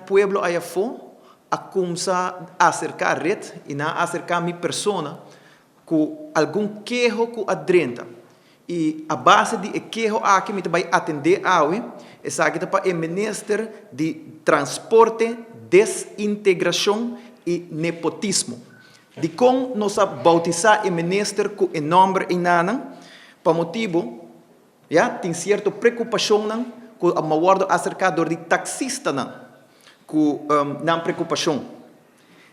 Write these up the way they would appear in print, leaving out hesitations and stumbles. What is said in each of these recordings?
Pueblo ayafó a kumsa aserká ret i nan a aserká mi persona ku algun keho ku a drenta. I a base di e keho aki mi ta bai atendé awe, esaki ta pa e minister di Transporte, Desintegrashon i Nepotismo. Dikon nos a boutisá e minister ku e nòmber einanan? Pa motibu, ya, tin sierto prekupashonnan ku a wòrdu aserká dor di taksistanan ku nan prekupashon.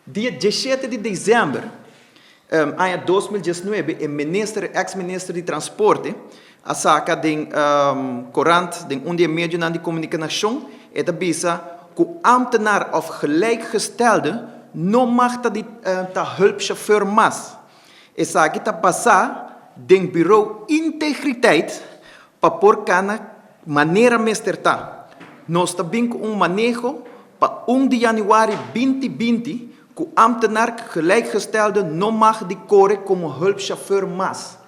Dia diesshete di desèmber aña 2019 e minister, ex minister di Transporte a saka den korant, den un di e medionan di komunikanashon, e ta bisa ku ámtenar òf gelijkgestelde no mag ta di ta hulpchauffeur mas. Esaki ta basá den Bureau Integriteit pa por kana manera mester ta. Nos ta bin ku un maneho pa un di yanüari 2020 ku ámtenar gelijkgestelde no mag di kore komo hulpchauffeur mas.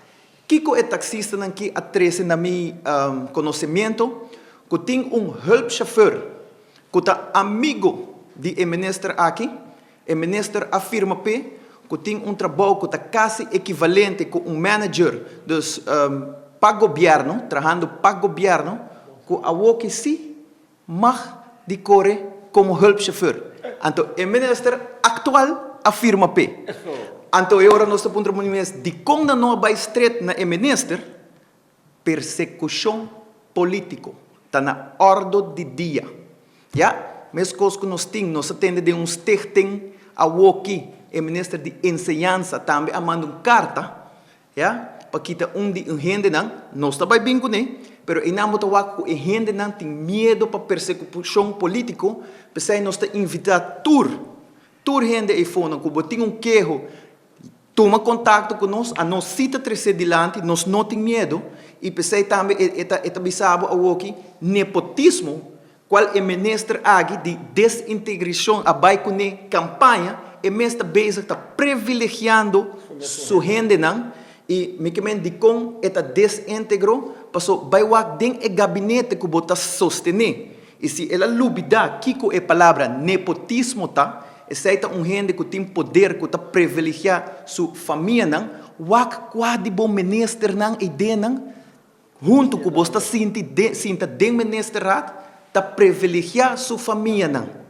Kiko e taksistanan ki a trese na mi konosementu? Ku tin un hulpchauffeur ku ta amigo di e minister aki. E minister a firma p'e ku tin un trabou ku ta kasi ekivalente ku un manager, dus pa gobièrnu, trahando pa gobièrnu, ku awoki si mag di kore komo hulpchauffeur. Anto e minister aktual a firma p'e. Anto e ora nos ta puntra bo mes, dikon nan no a bai stret na e minister? Persekushon polítiko ta na òrdo di dia. Ya, meskos ku nos tin, nos a tende den un stichting awoki, e minister di enseñansa tambe a manda un karta, ya, pa kita un di e hendenan, nos ta bai bin kuné, pero einan bo ta wak ku e hendenan tin miedu pa persekushon polítiko, p'esei nos ta invitá tur, tur hende eifonan ku bo tin un keho, Tuma kontakto ku nos, anos si ta tresé dilanti, nos no tin miedu, i p'esei tambe e ta e ta bisa bo awoki, nepotismo, kual e minister aki di desintegrishon a bai kuné kampaña, e mes ta bezig ta privilegiando su hendenan, i mi ke men dikon e ta desintegro, paso bai wak den e gabinete ku bo ta sostené, I si el a lubidá kiko e palabra nepotismo ta, esei ta un hende ku tin poder ku ta privilegiá su famianan, wak kua di bo ministernan ei dennan huntu ku bo sta sinti den sinta den ministerraad ta privilegiá su famianan.